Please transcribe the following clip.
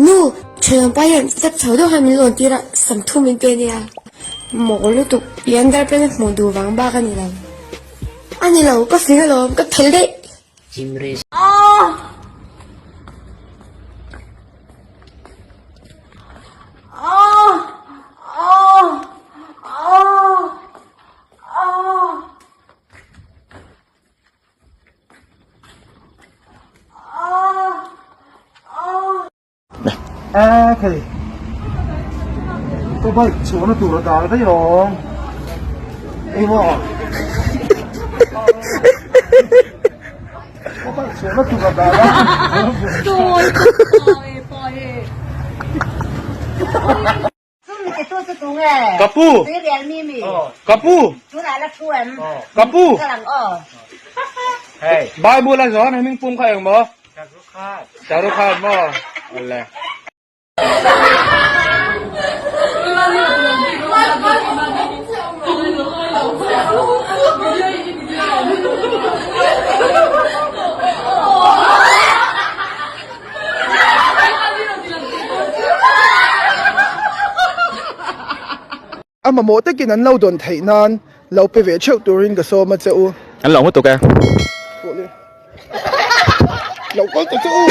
Nu, thenawmpa hian step chho deuh hian min lawn tir a, samthu min pe ania. Mawl lutuk, Leander peng a hmuh duh vang bak a ni lo. A ni lo, ka fing alawm, ka phel daih. Ê khei ka bike chhuahna tur a dal daih awm ei maw ka bike chhuahna tur a dal a. Ka pu Ka pu Ka pu Bible a zawn hming pum kha eng maw Shahrukh Khan maw Awle. A mamawh takin an lo dawn theih nan lo pe ve theuh turin ka sawm a che u. An lo hmu tuk e. Lo kal ta che u.